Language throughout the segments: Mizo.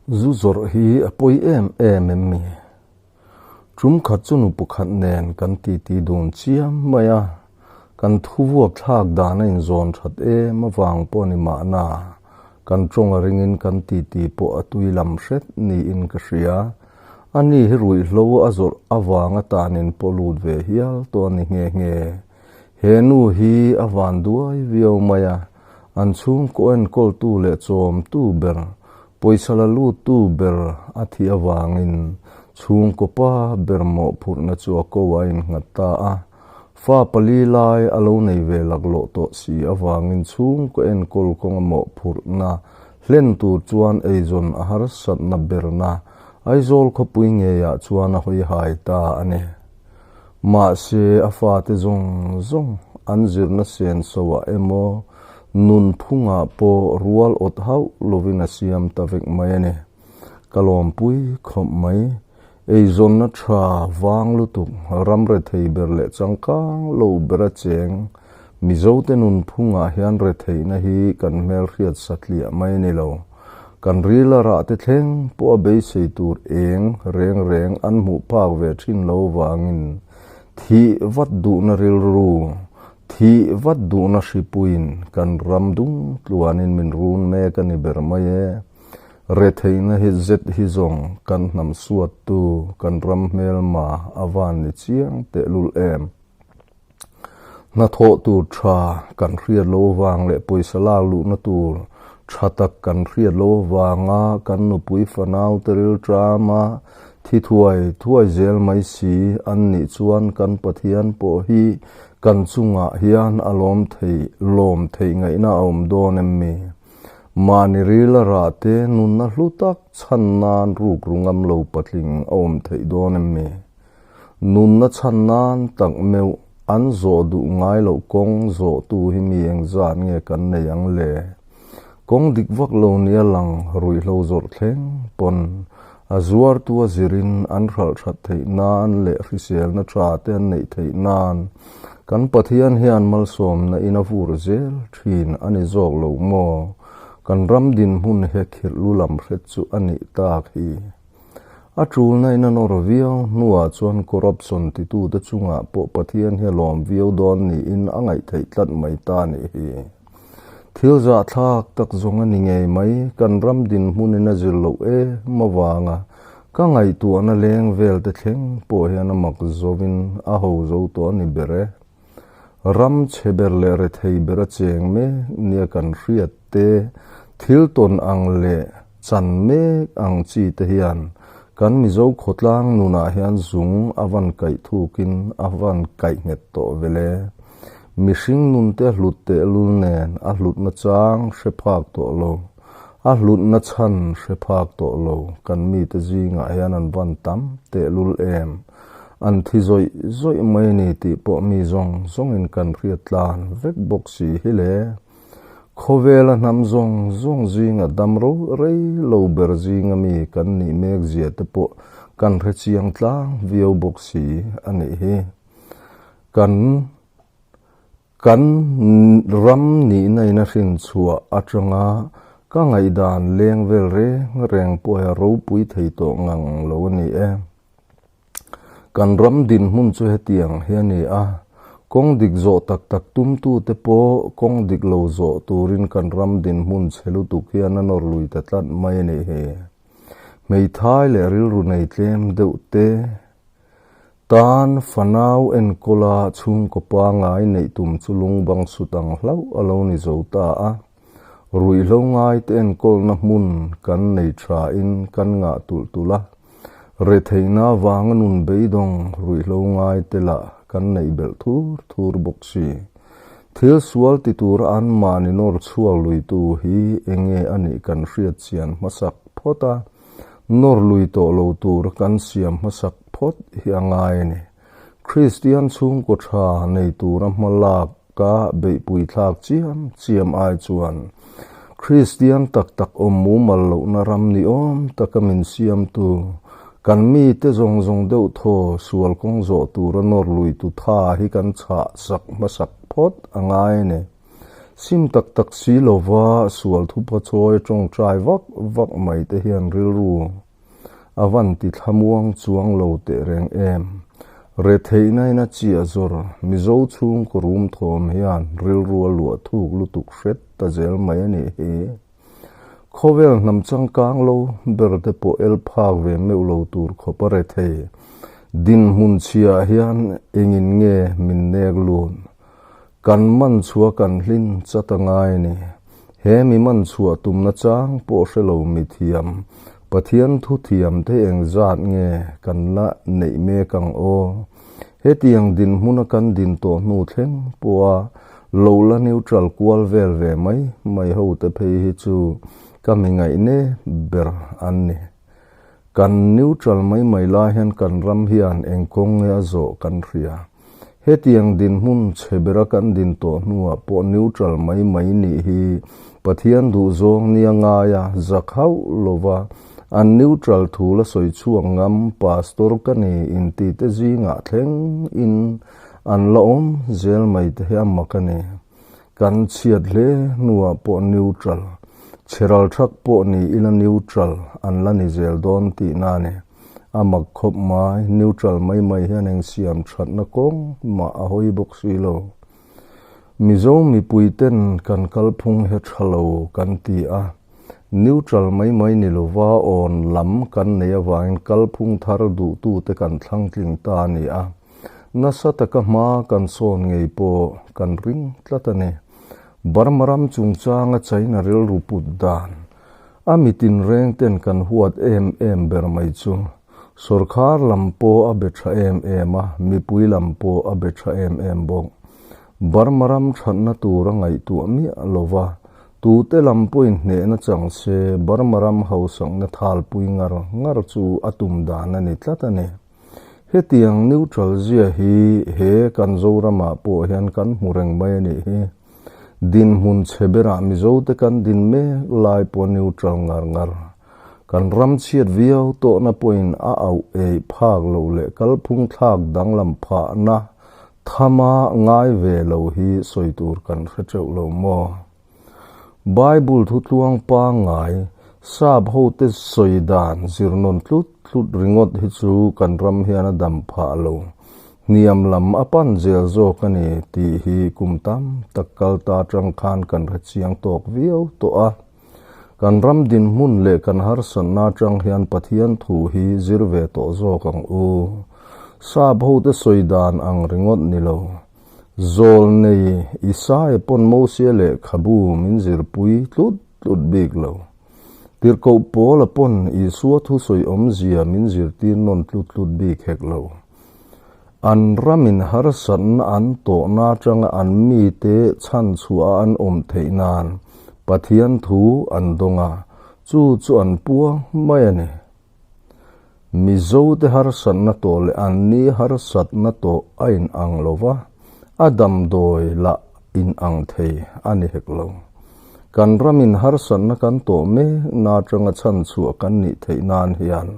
Zu zawrh hi a pawi em em em mi? Tum khat chu nu pakhat nen kan titi dun chiam mai a, kan thu vuak thlak dan a inzawn that em avang pawh ni mahna, kan tawng a ringin kan titi pawh a tui lam hret niin ka hria. Ani hi ruihhlo a zawrh avanga tanin pawh lut ve hial tawh a ni nghe nghe. He nu hi a van duai viau mai a, an chhungkaw enkawltu leh chawmtu ber, pawisa la luttu ber a thih avangin chhungkaw pa ber mawhphurhna chu a ko a innghat ta a. Fa pali lai a lo nei ve laklawh tawh si avangin chhungkaw enkawl kawnga mawhphurhna hlen tur chuan eizawn a harsatna berna Aizawl khawpui ngeiah chuan a hawi hai ta a ni. Mahse, a fate zawng zawng an zirna senso ah emaw nunphungah pawh rual awt hauh lovin a siam ta vek mai a ni. Ka lawmpui khawp mai. Eizawnna tha vang lutuk, ram rethei ber leh changkang lo ber a cheng Mizote nunphungah hian retheihna hi kan hmelhriat satliah mai a ni lo. Kan ril a rah te thleng pawh a beisei tur eng reng reng an hmuh phak ve thin lo vangin thih vat duhna rilru, thih vat duhna hripuiin kan ram dung tluanin min run mek a ni ber mai e. Retheihna hi zet hi zawng kan hnam suattu kan ram hmelma a van ni chiang tehlul em. Hnathawh tur tha kan hriat lo avang leh pawisa lak luhna tur tha tak kan hriat lo avanga kan nupui fanau te rilṭama thi thuai thuai zel mai si an nih chuan kan Pathian pawh hi kan chungah hian a lawm thei lawm theih ngaihna a awm dawn em mi? Mahni ril a rah te nunna hlu tak chhan nan ruk ru ngam lo patling a awm theih dawn em mi? Nunna chhan nan tak meuh an zawh duh ngai loh kawng zawhtu hi mi engzat nge kan nei ang le? Kawng dik vak lo nia lang ruihhlo zawrh thleng pawn a zuartu a zirin an hralh that theih nan leh hriselna tha te an neih theih nan kan Pathian hian malsawmna in a vur zel thin a ni zawk lo maw? Kan ram dinhmun he khirh lu lam hret chu a nih tak hi. A tulna in a nawr viau hnuah chuan corruption titute chungah pawh Pathian hi a lawm viau dawn niin a ngaih theih tlat mai ta nih hi. Thil zahthlak tak zawng a ni ngei mai, kan ram dinhmunin a zir loh em avanga ka ngaihtuahna leng vel te thleng pawh hian a mak zovin a ho zo tawh a ni ber e. Ram chhe ber leh rethei ber a cheng mek nia kan hriat te, thil tawn ang leh chan mek ang chi te hian kan Mizo khawtlang nunah hian zung a van kaih thukin a van kaih nghet tawh vel e. Mihring nunte hlut tehlul nen a hlutna chang hre phak tawh lo, a hlutna chhan hre phak tawh lo kan mite zingah hian an van tam tehlul em. An thi zawih zawih mai a ni tih pawh mi zawng zawngin kan hriat tlan vek bawk si hi le. Khawvela hnam zawng zawng zinga dam ro rei lo ber zinga mi kan nih mek zia te pawh kan hre chiang tlang viau bawk si a nih hi. Kan Kan ram nihna in a hrin chhuah atanga ka ngaihdan leng vel reng reng pawh hi a ropui thei tawh ngang lo a ni e. Kan ram dinhmun chu hetiang hi a ni a, kawng dik zawh tak tak tumtute pawh kawng dik lo zawh turin kan ram dinhmun chhe lutuk hian a nawr lui ta tlat mai a nih hi. Hmeithai leh rilru nei tlem deuh te Tan fanau enkawla chhungkaw pangai neih tum chu lungbang sut ang hlauh a lo ni zo ta a. Ruihhlo ngaite enkawlna hmun kan nei thain kan ngah tulh tulh a. Retheihna avanga nun beidawng ruihhlo ngaite lah kan neih belh thur thur bawk si. Thil sual ti tura an mahni nawr chhuak luitu hi enge a nih kan hriat chian hmasak phawt a. Nawr lui tawh lo tur kan siam hmasak phawt hi a ngai a ni. Kristian chhungkaw tha nei tura hma lak ka beihpui thlak chiam chiam ai chuan Kristian tak tak awm mumal lohna ram ni awm taka min siamtu kan mite zawng zawng deuh thaw sual kawng zawh tura nawr lui tu tha hi kan chhah sak hmasak phawt a ngai a ni. Sim tak tak si lova sual thupa chawi tawngtai vak vak mai te hian rilru a van ti thlamuang chuang lo teh reng em. Retheihna in a chiah zawr Mizo chhungkaw rum thawm hian rilru a luah thuk lutuk hret ta zel mai a nih hi. Khawvel hnam changkang lo ber te pawh el phak ve meuh lo tur khawp a rethei. Dinhmun chhiah hian engin nge min nek lun? Kan man chhuah kan hlin chat a ngai a ni. He mi man chhuah tumna chang pawh hre lo mi thiam, Pathian thu thiam te engzat nge kan la neih mek ang aw? Hetiang dinhmuna kan din tawh hnu thleng pawha lo la neutral kual vel ve mai mai ho te phei hi chu ka mi ngaihne ber an ni. Kan neutral mai mai lai hian kan ram hian eng kawng nge a zawh kan hria. Hetiang dinhmun chhe bera kan din tawh hnuah pawh neutral mai mai nih hi Pathian duhzawng nia ngaia zak hauh lova an neutral thu la sawi chhuak ngam pastor ka ni inti te zingah thleng in an la awm zel mai te hi a mak a ni. Kan chhiat hle hnuah pawh neutral, chheral thak pawh ni ila neutral an la ni zel dawn tihna a ni. A mak khawp mai, neutral mai mai hian eng siam thatna kawng mah a hawi bawk si lo. Mizo mipui ten kan kalphung he tha lo kan ti a, neutral mai mai ni lova awn lam kan nei avangin kalphung thar duhtute kan thlang tling ta a ni a, nasa taka hma kan sawn ngei pawh kan ring tlat a ni. Burma ram chungchanga China rilru put dan A mitin reng ten kan huat em em ber mai chu sawrkhar lam pawh a be tha em em a, mipui lam pawh a be tha em em bawk. Burma ram thatna tur a ngaihtuah miah lo va, tute lam pawhin hnehna chang se Burma ram hausakna thalpui ngar ngar chu a tum dan a ni tlat a ni. Hetiang neutral zia hi he kan Zoramah pawh hian kan hmu reng mai a nih hi. Dinhmun chhe berah Mizote kan din mek lai pawh neutral ngar ngar. Kan ram chhiat viau tawhna pawhin a auh ei phak loh leh kalphung thlak danglam phahna thama ngai ve lo hi sawi tur kan hre teuh lo maw? Bible thutluang pangngai, sap hote sawi dan zir nawn tlut tlut ringawt hi chu kan ram hian a dam phah lo. Hniam lam a pan zel zawk a ni tih hi kum tam tak kal ta atang khan kan hre chiang tawk viau tawh a. Kan ram dinhmun leh kan harsatna atang hian Pathian thu hi zir ve tawh zawk ang u. Sap hote sawi dan ang ringawt ni lo. Zawl nei Isaia pawn Mosia lehkhabu min zirpui tlut tlut bik lo. Tirhkoh Paula pawn Isua thusawi awmzia min zirtir nawn tlut tlut bik hek lo. An ramin harsatna an tawhna atanga an mite chhanchhuah a an awm theih nan Pathian thu an dawng a, chu chu an puang mai a ni. Mizote harsatna tawh leh anni harsatna tawh a inang lo va, a damdawi lah inang thei a ni hek lo. Kan ramin harsatna kan tawh mek na atanga chhanchhuah kan nih theih nan hian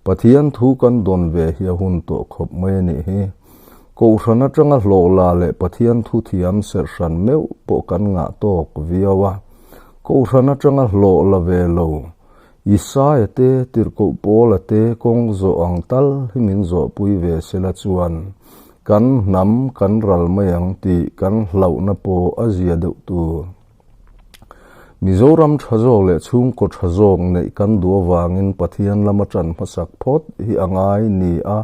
Pathian thu kan dawn ve hi a hun tawh khawp mai a nih hi. Kohhran atanga hlawhla leh Pathian thu thiam serh hran meuh pawh kan ngah tawk viau a. Kohhran atanga hlawh la ve lo Isaia te, Tirhkoh Paula te kawng zawh ang tal hi min zawhpui ve sela chuan kan hnam kan ral mai ang tih kan hlauhna pawh a zia deuh tur. Mizoram tha zawk leh chhungkaw tha zawk neih kan duh avangin Pathian lama ṭan hmasak phawt hi a ngai ni a,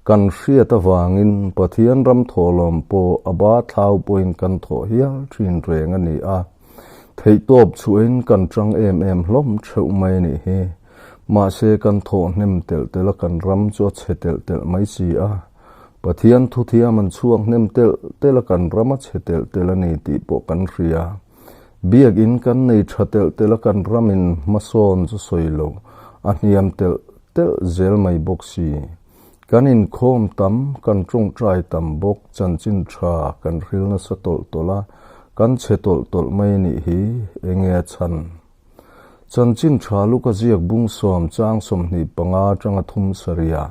kan hriat avangin Pathian ram thawhlawm pawh a ba thlau pawhin kan thawh hial ṭhin reng a ni a. Theihtawp chhuahin kan ṭang em em hlawm theuh mai a nih hi. Mahse kan thawh hnem telh telh a kan ram chu a chhe telh telh mai si a. Pathian thuthiam an chhuak hnem telh telh a kan ram a chhe telh telh a ni tih pawh kan hria. Biakin kan nei tha telh telh a kan ramin hmasawn chu sawi lo a hniam telh telh zel mai bawk si. Kan inkhawm tam, kan tawngtai tam bawk, chanchin tha kan hril nasa tawlh tawlh a, kan chhe tawlh tawlh mai a nih hi, enge a chhan? Chanchin tha Luka ziak bung sawm chang 25 atanga thum saria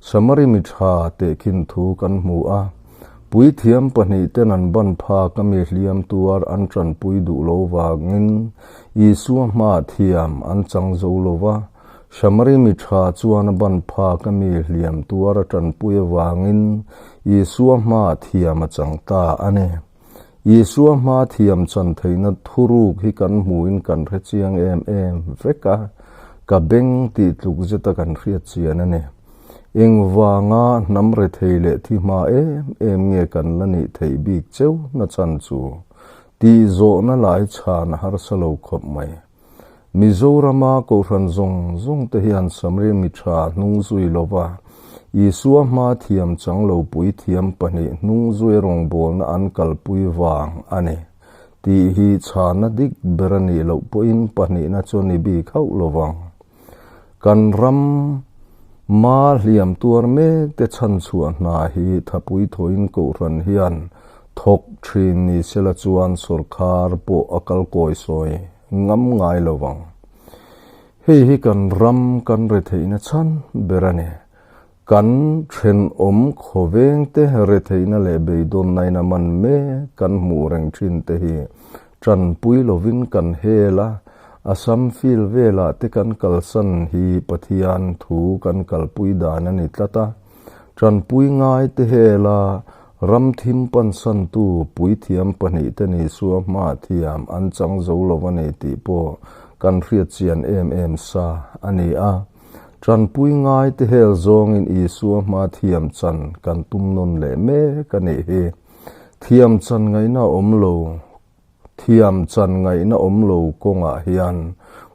Samari mi tha tehkhin thu kan hmu a. Puithiam pahnihten an ban phak a mi hliam tuar an tanpui duh lo vangin Isua hmaah thiam an chang zo lo va, Samari mi tha chuan a ban phak a mi hliam tuar a tanpui avangin Isua hmaah thiam a chang ta a ni. Isua hma thiam chan theihna thuruk hi kan hmuhin kan hre chiang em em vek a, ka beng tih tluk zeta kan hriat chian a ni. Engvanga hnam rethei leh thi hma em em nge kan la nih theih bik cheu na chan chu tih zawhna lai chhan a harsa lo khawp mai. Mizorama Kohhran zawng zawng te hian Samri mi tha hnung zui lova Isua hma thiam chang lo puithiam pahnih hnung zui rawngbawlna an kalpui vang a ni tih hi chhana dik ber a nih loh pawhin pahnihna chu a ni bik hauh lovang. Kan ram ma hliam tuar mek te chhan chhuah hna hi thapui thawhin Kohhran hian thawk thin ni sela chuan sawrkhar pawh a kal kawi sawi ngam ngai lo vang. Hei hi kan ram kan retheihna chhan ber a ni. Kan thenawm khawveng te retheihna leh beidawnnain a man mek kan hmuh reng thin te hi tanpui lovin kan hel a, Assam field velah te kan kalsan hi Pathian thu kan kalpui dan a ni tlat a. Tanpui ngai te hela ram thim pansantu puithiam pahnihte ni sua hma thiam an chang zo lo a ni tih pawh kan hriat chian em em sa a ni a. Tanpui ngai te hel zawngin Isua hma thiam chan kan tum nawn leh mek a nih hi. Thiam chan ngaihna awm lo Thiam chan ngaihna awm lo kawngah hian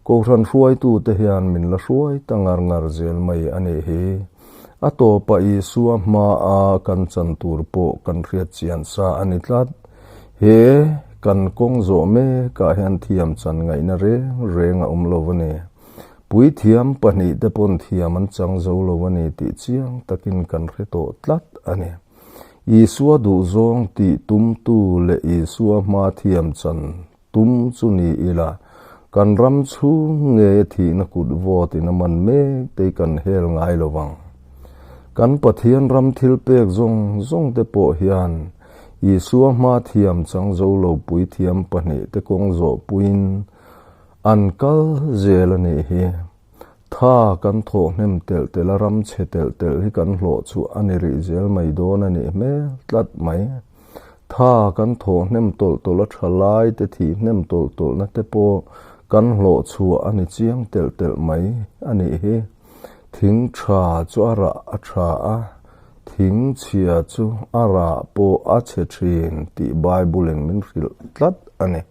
Kohhran hruaitute hian min la hruai ta ngar ngar zel mai a nih hi. A tawpah Isua hmaa kan chan tur pawh kan hriat chian sa a ni tlat. He kan kawng zawh mekah hian thiam chan ngaihna reng reng a awm lo a ni. Puithiam pahnihte pawn thiam an chang zo lo a ni tih chiang takin kan hre tawh tlat a ni. Isua duhzawng tih tumtu leh Isua hma thiam chan tum chu ni ila, kan ram chhung ngei a thihna kut vawt in a man mek te hi kan hel ngai lo vang. Kan Pathian ram thil pek zawng zawng te pawh hian Isua hma thiam chang zo lo puithiam pahnihte kawng zawh puiin an kal zel a nih hi. Tha kan thawh hnem telh telh a, ram chhe telh telh hi kan hlawh chu a ni rih zel mai dawn a nih hmel tlat mai. Tha kan thawh hnem tawlh tawlh a, tha lai te thih hnem tawlh tawlh na te pawh kan hlawh chhuah a ni chiang telh telh mai a nih hi. Thing tha chu a rah a tha a, thing chhia chu a rah pawh a chhe thin tih Bible in min hrilh tlat a ni.